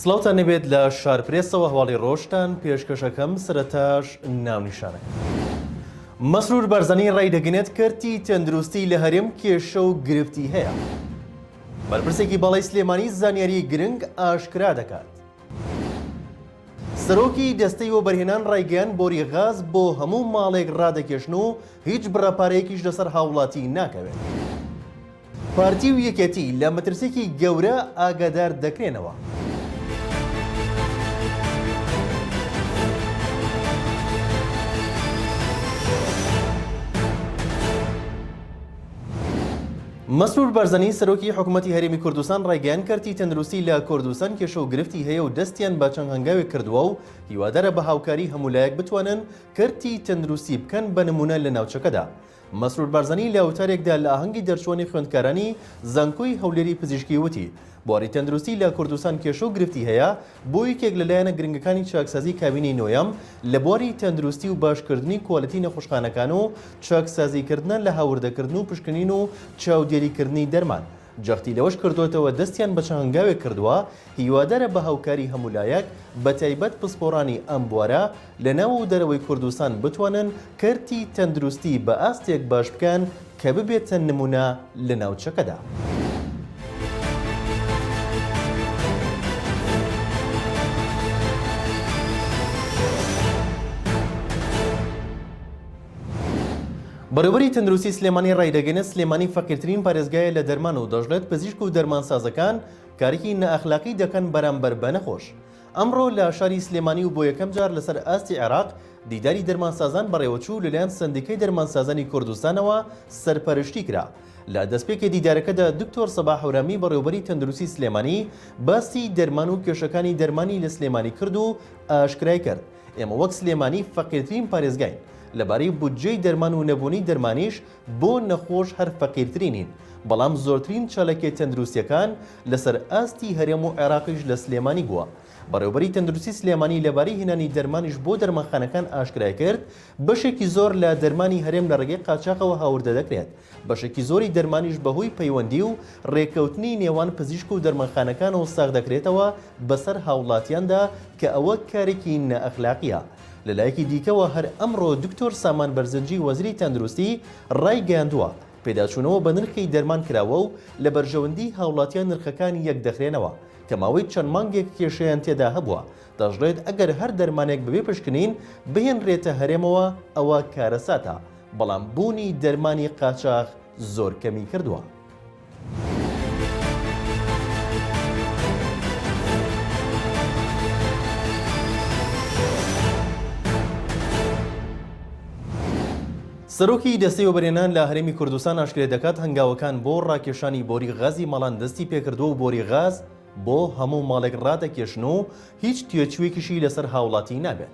سڵاوتان لێبێت لە شارپرێسەوە هەواڵی ڕۆژتان پێشکەشەکەم سەرەتاش ناونیشانەکە. مەسرور بارزانی ڕایدەگەنێت کەرتی تەندروستی لە هەرێم کێشە و گرفتی هەیە. بەرپرسێکی باڵای سلێمانی زانیاری گرنگ ئاشکرا دەکات. سەرۆکی دەستەی وەبەرهێنان ڕایگەیاند بۆری غاز بۆ هەموو ماڵێک ڕادەکێشن و هیچ بڕە پارەیەکیش لەسەر هاوڵاتی ناکەوێت. پارتی و یەکێتی لە مەترسیەکی گەورە ئاگادار دەکرێنەوە. مەسرور بارزانی سەرۆکی حکومەتی هەرێمی کوردستان ڕایگەیاند کەرتی تەندروستی لە کوردستان کێشە و گرفتی هەیە و دەستیان بە چەند هەنگاوێک کردووە و هیوادارە بە هاوکاری هەموو لایەک بتوانن کەرتی تەندروستی بکەن بە نمونە لە ناوچەکەدا. مەسرور بارزانی لە وتارێکدا لە ئاهەنگی دەرچووانی خوێندکارانی زانکۆی هەولێری پزیشکی وتی، بواری تەندروستی لە کوردستان کێشە و گرفتی هەیە، بۆ یەکێک لە لایەنە گرنگەکانی چاکسازی کابینەی نۆیەم لە بواری تەندروستی و باشکردنی کوالێتی نەخۆشخانەکان و چاکسازیکردنە لە هاوردەکردن و پشکنین و چاودێریکردنی دەرمان. جەختی لەوەش کردۆتەوە دەستیان بە چەند هەنگاوێک کردووە، هیوادارە بە هاوکاری هەموو لایەک بەتایبەت پسپۆڕانی ئەم بوارە لە ناو و دەرەوەی کوردستان بتوانن کەرتی تەندروستی بە ئاستێک باش بکەن کە ببێتە نمونە لە ناوچەکەدا. بەڕێوەبەری تەندروستی سلێمانی ڕایدەگەیەنێت، سلێمانی فەقیرترین پارێزگایە لە دەرمان و دەشڵێت، پزیشک و دەرمانسازەکان کارێکی نائەخلاقی دەکەن بەرامبەر بە نەخۆش. ئەمڕۆ لە شاری سلێمانی و بۆ یەکەم جار لەسەر ئاستی عێراق دیداری دەرمانسازان بەڕێوەچوو و لەلایەن سەندیکای دەرمانسازانی کوردستانەوە سەرپەرشتی کرا. لە دەستپێکی دیدارەکەدا دکتۆر سەباح هەورامی بەڕێوەبەری تەندروستی سلێمانی باسی دەرمان و کێشەکانی دەرمانی لە سلێمانی کرد و ئاشکرای کرد، ئێمە وەک سلێمانی فەقیرترین پارێزگاین، لەبارەی بودجەی دەرمان و نەبوونی دەرمانیش بۆ نەخۆش هەر فەقیرترینین، بەڵام زۆرترین چالاکیە تەندروستیەکان لەسەر ئاستی هەرێم و عێراقیش لە سلێمانی بووە. بەڕێوەبەری تەندروستی سلێمانی لەبارەی هێنانی دەرمانیش بۆ دەرمانخانەکان ئاشکرایکرد، بەشێکی زۆر لە دەرمانی هەرێم لە ڕێگەی قاچاخەوە هاوردە دەکرێت، بەشێکی زۆری دەرمانیش بەهۆی پەیوەندی و رێککەوتنی نێوان پزیشک و دەرمانخانەکانەوە ساغدەکرێتەوە بەسەر هاوڵاتیاندا کە ئەوە کارێکی نائەخلاقیە. لەلایەکی دیکەوە هەر ئەمڕۆ دکتۆر سامان بەرزنجی وەزیری تەندروستی رایگەیاندووە، پێداچوونەوە بە نرخی دەرمان کراوە و لە بەرژەوەندی هاوڵاتیان نرخەکان یەکدەخرێنەوە کە ماوەی چەند مانگێک کێشەیان تێدا هەبووە، دەشڵێت ئەگەر هەر دەرمانێک بەبێ پشکنین بهێنرێتە هەرێمەوە ئەوە کارەساتە. بەڵام بوونی دەرمانی قاچاخ زۆر کەمی کردووە. سەرۆکی دەستەی وەبەرهێنان لە هەرێمی کوردستان ئاشکرای دەکات، هەنگاوەکان بۆ ڕاکێشانی بۆری غازی ماڵان دەستی پێکردووە و بۆری غاز بۆ هەموو ماڵێک ڕادەکێشن و هیچ تێچوویەکیشی لەسەر هاوڵاتی نابێت.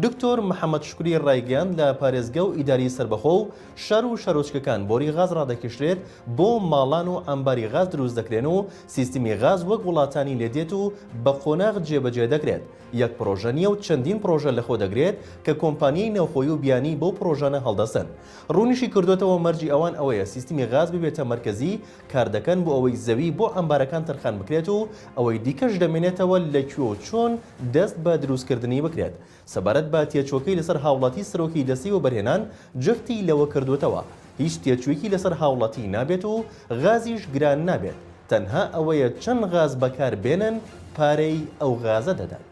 دکتۆر محەمەد شوکری ڕایگەیاند لە پارێزگا و ئیداری سەربەخۆ و شار و شارۆچکەکان بۆری غاز ڕادەکێشرێت بۆ ماڵان و عەمباری غاز دروست دەکرێن و سیستمی غاز وەک وڵاتانی لێدێت و بە قۆناغ جێبەجێ دەکرێت یەک پڕۆژە نییە و چەندین پڕۆژە لەخۆ دەگرێت کە کۆمپانیای ناوخۆیی و بیانی بەو پڕۆژانە هەڵدەستن ڕوونیشی کردۆتەوە مەرجی ئەوان ئەوەیە سیستمی غاز ببێتە مەرکەزی کاردەکەن بۆ ئەوەی زەوی بۆ عەمبارەکان تەرخان بکرێت و ئەوەی دیکەش دەمێنێتەوە لە کوێ و چۆن دەست بە دروستکردنی بکرێت. سەبارەت بە تێچووەکەی لەسەر هاوڵاتی سەرۆکی دەستەی وەبەرهێنان جەختی لەوە کردووەتەوە، هیچ تێچوویەکی لەسەر هاوڵاتی نابێت و غازیش گران نابێت، تەنها ئەوەیە چەند غاز بەکار بێنن پارەی ئەو غازە دەدەن.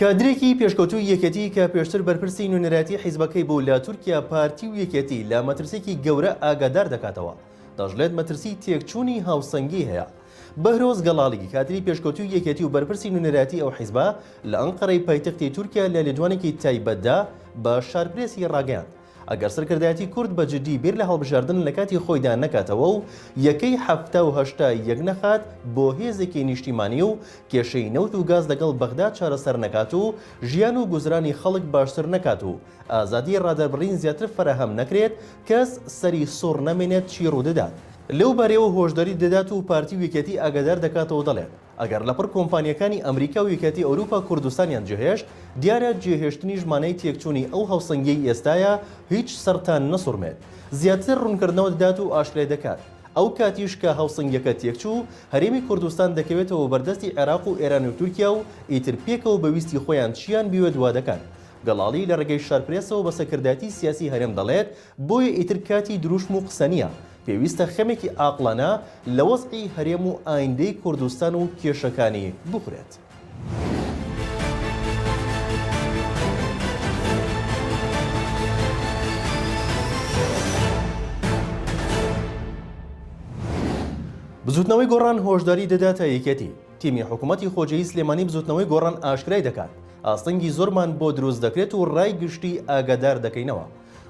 کادرێکی پێشکەوتووی یەکێتی کە پێشتر بەرپرسی نوێنەرایەتی حیزبەکەی بوو لە تورکیا پارتی و یەکێتی لە مەترسیەکی گەورە ئاگادار دەکاتەوە دەشڵێت مەترسی تێکچوونی هاوسەنگی هەیە. بەهرۆز گەڵاڵی، کادری پێشکەوتووی یەکێتی و بەرپرسی نوێنەرایەتی ئەو حیزبە لە ئەنقەرەی پایتەختی تورکیا لە لێدوانێکی تایبەتدا بە شارپرێسی ڕاگەیاند، ئەگەر سەرکردایەتی کورد بە جدی بیر لە هەڵبژاردن لە کاتی خۆیدا نەکاتەوە و یەکەی 70 و 80 یەکنەخات بۆ هێزێکی نیشتیمانی و کێشەی نەوت و گاز لەگەڵ بەغدا چارەسەر نەکات و ژیان و گوزرانی خەڵک باشتر نەکات و ئازادی ڕادەربڕین زیاتر فەراهەم نەکرێت، کەس سەری سوڕ نەمێنێت چی ڕوودەدات. لەو بارەیەوە هۆشداری دەدات و پارتی و یەکێتی ئاگادار دەکاتەوە دەڵێت، ئەگەر لەپڕ کۆمپانیەکانی ئەمریکا و یەکێتی ئەوروپا کوردستانیان جێهێشت، دیارە جێهێشتنیش مانای تێکچوونی ئەو هاوسەنگیەی ئێستایە، هیچ سەرتان نەسوڕمێت. زیاتر ڕوونکردنەوە دەدات و ئاشکرای دەکات. ئەو کاتیش کە هاوسەنگیەکە تێکچوو، هەرێمی کوردستان دەکەوێتەوە بەردەستی عێراق و ئێران و تورکیا و ئیتر پێکەوە بە ویستی خۆیان چیان بیوێت وا دەکەن. گەڵاڵی لە ڕێگەی شارپرێسەوە بە سەرکردایەتی سیاسی هەرێم دەڵێت، بۆیە ئیتر کاتی دروشم و قسە نییە، پێویستە خەمێکی عاقڵانە لە وەزعی هەرێم و ئایندەی کوردستان و کێشەکانی بخورێت. بزوتنەوەی گۆڕان هۆشداری دەداتە یەکێتی، تیمی حکومەتی خۆجێی سلێمانی بزوتنەوەی گۆڕان ئاشکرای دەکات، ئاستەنگی زۆرمان بۆ دروست دەکرێت و رای گشتی ئاگادار دەکەینەوە.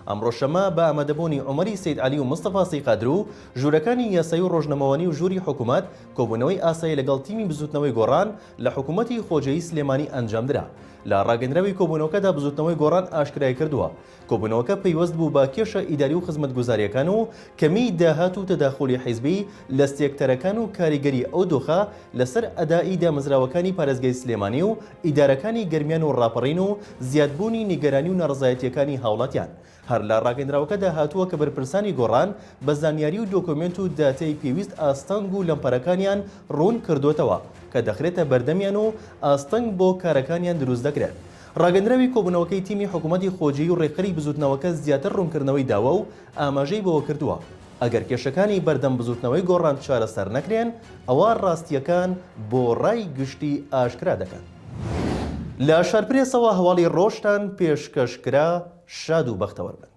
ئەمڕۆ شەممە بە ئامادەبوونی عومەری سەید عەلی و مستەفا سەی قادر و ژوورەکانی یاسایی و ڕۆژنەمەوانی و ژووری حکومەت کۆبوونەوەی ئاسایی لەگەڵ تیمی بزوتنەوەی گۆڕان لە حکومەتی خۆجێی سلێمانی ئەنجامدرا. لە ڕاگەندراوی کۆبوونەوەکەدا بزوتنەوەی گۆڕان ئاشکرایکردووە، کۆبوونەوەکە پەیوەست بوو بە کێشە ئیداری و خزمەتگوزارییەکان و کەمیی داهات و تەداخولی حیزبی لە سێکتەرەکان و کاریگەری ئەو دۆخە لەسەر ئەدائی دامەزراوەکانی پارێزگای سلێمانی و ئیدارەکانی گەرمیان و ڕاپەڕین و زیادبوونی نیگەرانی و ناڕەزایەتییەکانی هاوڵاتیان. هەر لە ڕاگەندراوەکەدا هاتووە کە بەرپرسانی گۆڕان بە زانیاری و دۆکۆمێنت و داتای پێویست ئاستەنگ و لەمپەرەکانیان ڕوون کردۆتەوە کە دەخرێتە بەردەمیان و ئاستەنگ بۆ کارەکانیان دروست دەکرێت. ڕاگەندراوی کۆبوونەوەکەی تیمی حکوومەتی خۆجێی و ڕێکخەری بزووتنەوەکە زیاتر ڕوونکردنەوەی داوە و ئاماژەی بەوەکردووە، ئەگەر کێشەکانی بەردەم بزووتنەوەی گۆڕان چارەسەر نەکرێن، ئەوا ڕاستییەکان بۆ ڕای گشتی ئاشکرا دەکەن. لە شارپرێسەوە هەواڵی ڕۆژتان پێشکەش کرا، شاد و بەختەوەر بن.